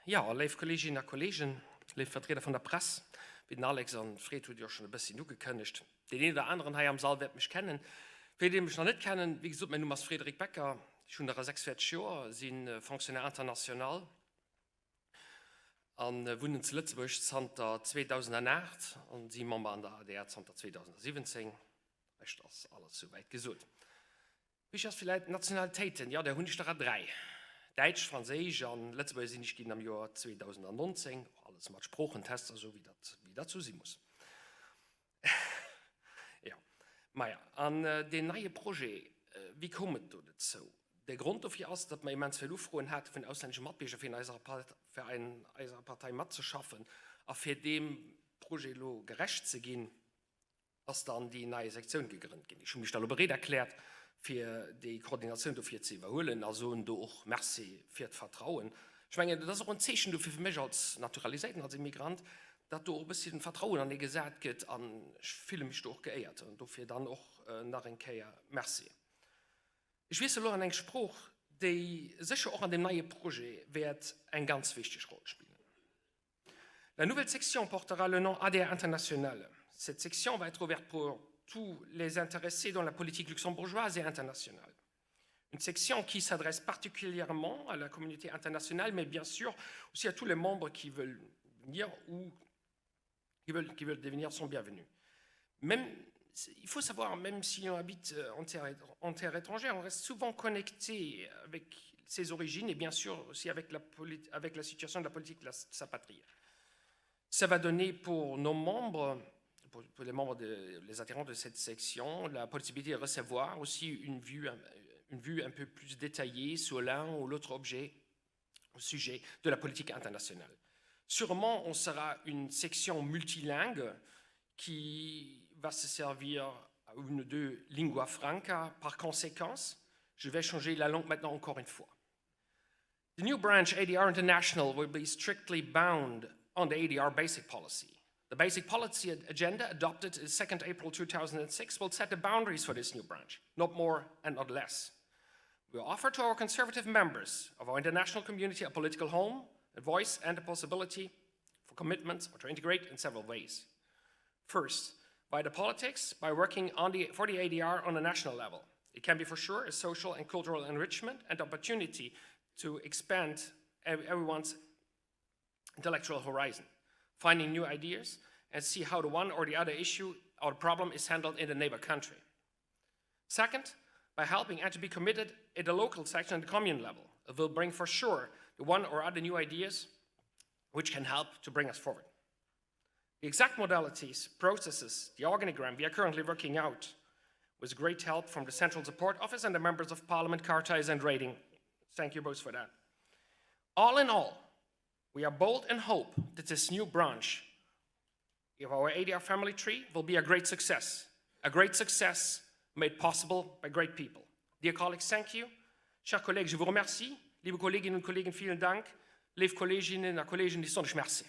Jo, léif Kolleeginnen a Kolleegen, léif Vertrieder vun der Press, wéi den Alex an d'Fred hutt jo schonn e bësschen ugekënnegt, deen een oder aneren hei am Sall wäert mech kennen. Fir déi, déi mech nach net kennen, wéi gesot, mäin Numm ass Frédéric Becker, ech hunn der 46 Joer, si Fonctionnaire international a wunnen zu Lëtzebuerg zanter 2008 an si Member an der adr zanter 2017. Ech ass alles souwäit gesot. Wichteg ass villäit d'Nationalitéiten, jo där hunn ech der a 3, Däitsch, Franséisch an Lëtzebuerger sinn ech ginn am Joer 2019, och alles mat Sproochentester, esou wéi dat wéi dat sou si muss. Jo, maja, an deen neie Projet, wéi koum et do dozou? De Grond dofir ass, datt mer immens vill Ufroen hate vun auslännesche Matbierger fir in eiser fir an eiser Partei matzeschaffen a fir deem Projet elo gerecht ze ginn, ass dann déi nei Sektioun gegrënnt ginn. Ech hu mech da lo bereet erkläert, fir déi Koordinatioun dofir ze iwwerhuelen a soen do och Merci fir d'Vertrauen. Ech mengen, dat ass och en Zeechen dofir fir mech als Naturaliséierten, als Immigrant, datt do och e bësschen Vertrauen an ee gesat gëtt an ech fille mech do och geéiert an dofir dann och nach eng Kéier Merci. Ech wiessel elo an eng Sprooch, déi sécher och an deem neie Projet wäert eng ganz wichteg Roll spillen. La nouvelle section portera le nom ADR International. Cette section va être ouverte pour tous les intéressés dans la politique luxembourgeoise et internationale. Une section qui s'adresse particulièrement à la communauté internationale, mais bien sûr aussi à tous les membres qui veulent venir ou qui veulent, qui veulent devenir sont bienvenus. Même, il faut savoir, même si on habite euh, en terre, en terre étrangère, on reste souvent connecté avec ses origines et bien sûr aussi avec la, avec la situation de la politique de, la, de sa patrie. Ça va donner pour nos membres, pour, pour les membres, de, les adhérents de cette section, la possibilité de recevoir aussi une vue, une vue un peu plus détaillée sur l'un ou l'autre objet au sujet de la politique internationale. Sûrement, on sera une section multilingue qui va se servir à une ou deux lingua franca. Par conséquence, je vais changer la langue maintenant encore une fois. The new branch ADR International will be strictly bound on the ADR basic policy. The basic policy agenda adopted 2nd April 2006 will set the boundaries for this new branch, not more and not less. We offer to our conservative members of our international community a political home, a voice and a possibility for commitments or to integrate in several ways. First, by the politics, by working on the, for the ADR on a national level. It can be for sure a social and cultural enrichment and opportunity to expand everyone's intellectual horizon, finding new ideas and see how the one or the other issue or problem is handled in the neighbor country. Second, by helping and to be committed at the local section and the commune level. It will bring for sure the one or other new ideas which can help to bring us forward. The exact modalities, processes, the organogram we are currently working out with great help from the Central Support Office and the members of Parliament, Cartes and Rating. Thank you both for that. All in all, we are bold and hope that this new branch of our ADR family tree will be a great success. A great success made possible by great people. Dear colleagues, thank you. Chers collègues, je vous remercie. Liebe Kolleginnen und Kollegen, vielen Dank. Léif Kolleeginnen a Kolleegen, ech soen lech Merci.